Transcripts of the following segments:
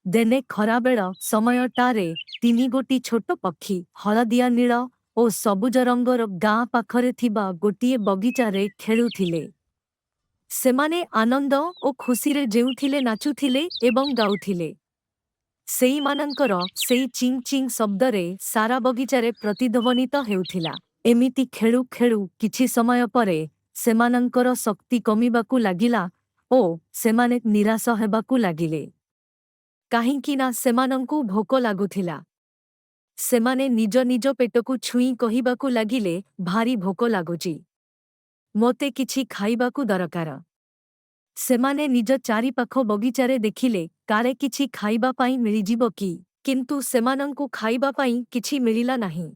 ଦିନେ ଖରାବେଳ ସମୟଟାରେ ତିନିଗୋଟି ଛୋଟ ପକ୍ଷୀ ହଳଦିଆ, ନୀଳ ଓ ସବୁଜ ରଙ୍ଗର ଗାଁ ପାଖରେ ଥିବା ଗୋଟିଏ ବଗିଚାରେ ଖେଳୁଥିଲେ। ସେମାନେ ଆନନ୍ଦ ଓ ଖୁସିରେ ଡେଉଁଥିଲେ, ନାଚୁଥିଲେ ଏବଂ ଗାଉଥିଲେ। ସେଇମାନଙ୍କର ସେଇ ଚିଁ ଚିଁ ଶବ୍ଦରେ ସାରା ବଗିଚାରେ ପ୍ରତିଧ୍ୱନିତ ହେଉଥିଲା। ଏମିତି ଖେଳୁ ଖେଳୁ କିଛି ସମୟ ପରେ ସେମାନଙ୍କର ଶକ୍ତି କମିବାକୁ ଲାଗିଲା ଓ ସେମାନେ ନିରାଶ ହେବାକୁ ଲାଗିଲେ। କାହିଁକି ନା ସେମାନଙ୍କୁ ଭୋକ ଲାଗୁଥିଲା। ସେମାନେ ନିଜ ନିଜ ପେଟକୁ ଛୁଇଁ କହିବାକୁ ଲାଗିଲେ, "ଭାରି ଭୋକ ଲାଗୁଚି। ମୋତେ କିଛି ଖାଇବାକୁ ଦରକାର।" ସେମାନେ ନିଜ ଚାରିପାଖ ବଗିଚାରେ ଦେଖିଲେ, କାଳେ କିଛି ଖାଇବା ପାଇଁ ମିଳିଯିବ କି? କିନ୍ତୁ ସେମାନଙ୍କୁ ଖାଇବା ପାଇଁ କିଛି ମିଳିଲା ନାହିଁ।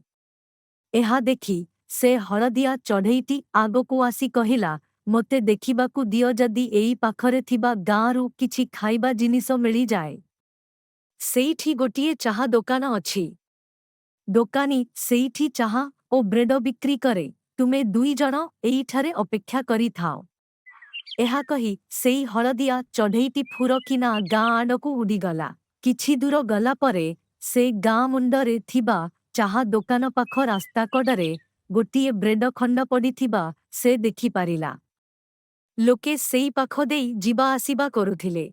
ଏହା ଦେଖି ସେ ହଳଦିଆ ଚଢ଼େଇଟି ଆଗକୁ ଆସି କହିଲା, "ମୋତେ ଦେଖିବାକୁ ଦିଅ, ଯଦି ଏଇ ପାଖରେ ଥିବା ଗାଁରୁ କିଛି ଖାଇବା ଜିନିଷ ମିଳିଯାଏ। ସେଇଠି ଗୋଟିଏ ଚାହା ଦୋକାନ ଅଛି। ଦୋକାନୀ ସେଇଠି ଚାହା ଓ ବ୍ରେଡ ବିକ୍ରି କରେ। ତୁମେ ଦୁଇଜଣ ଏଇଠାରେ ଅପେକ୍ଷା କରିଥାଅ।" ଏହା କହି ସେଇ ହଳଦିଆ ଚଢ଼େଇଟି ଫୁରକିନା ଗାଁ ଆଡ଼କୁ ଉଡ଼ିଗଲା। କିଛି ଦୂର ଗଲା ପରେ ସେ ଗାଁ ମୁଣ୍ଡରେ ଥିବା ଚାହା ଦୋକାନ ପାଖ ରାସ୍ତା କଡ଼ରେ ଗୋଟିଏ ବ୍ରେଡ ଖଣ୍ଡ ପଡ଼ିଥିବା ସେ ଦେଖିପାରିଲା। ଲୋକେ ସେଇ ପାଖ ଦେଇ ଯିବା ଆସିବା କରୁଥିଲେ।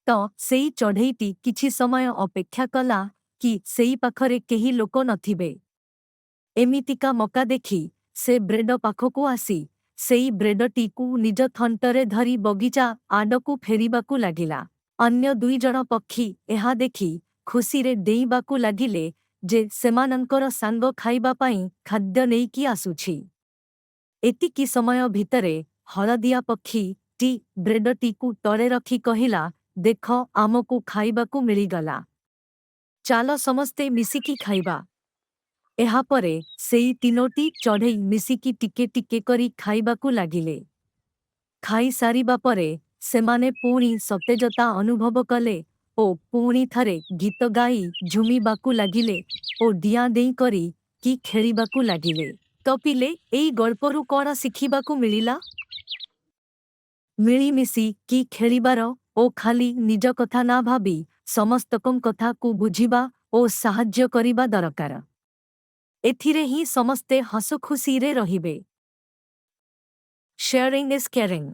ତ ସେଇ ଚଢ଼େଇଟି କିଛି ସମୟ ଅପେକ୍ଷା କଲା କି ସେଇ ପାଖରେ କେହି ଲୋକ ନଥିବେ। ଏମିତିକା ମକା ଦେଖି ସେ ବ୍ରେଡ ପାଖକୁ ଆସି ସେଇ ବ୍ରେଡଟିକୁ ନିଜ ଥଣ୍ଟରେ ଧରି ବଗିଚା ଆଡ଼କୁ ଫେରିବାକୁ ଲାଗିଲା। ଅନ୍ୟ ଦୁଇଜଣ ପକ୍ଷୀ ଏହା ଦେଖି ଖୁସିରେ ଡେଇଁବାକୁ ଲାଗିଲେ ଯେ ସେମାନଙ୍କର ସାଙ୍ଗ ଖାଇବା ପାଇଁ ଖାଦ୍ୟ ନେଇକି ଆସୁଛି। ଏତିକି ସମୟ ଭିତରେ ହଳଦିଆ ପକ୍ଷୀଟି ବ୍ରେଡଟିକୁ ତଳେ ରଖି କହିଲା, "ଦେଖ, ଆମକୁ ଖାଇବାକୁ ମିଳିଗଲା। ଚାଲ, ସମସ୍ତେ ମିଶିକି ଖାଇବା।" ଏହାପରେ ସେଇ ତିନୋଟି ଚଢ଼େଇ ମିଶିକି ଟିକେ ଟିକେ କରି ଖାଇବାକୁ ଲାଗିଲେ। ଖାଇସାରିବା ପରେ ସେମାନେ ପୁଣି ସତେଜତା ଅନୁଭବ କଲେ ଓ ପୁଣି ଥରେ ଗୀତ ଗାଇ ଝୁମିବାକୁ ଲାଗିଲେ ଓ ଡିଆଁ ଡେଇଁ କରି କି ଖେଳିବାକୁ ଲାଗିଲେ। ତ ପିଲେ, ଏଇ ଗଳ୍ପରୁ କ'ଣ ଶିଖିବାକୁ ମିଳିଲା? ମିଳିମିଶି କି ଖେଳିବାର ଓ ଖାଲି ନିଜ କଥା ନା ଭାବି ସମସ୍ତଙ୍କ କଥାକୁ ବୁଝିବା ଓ ସାହାଯ୍ୟ କରିବା ଦରକାର। ଏଥିରେ ହିଁ ସମସ୍ତେ ହସଖୁସିରେ ରହିବେ। Sharing is caring.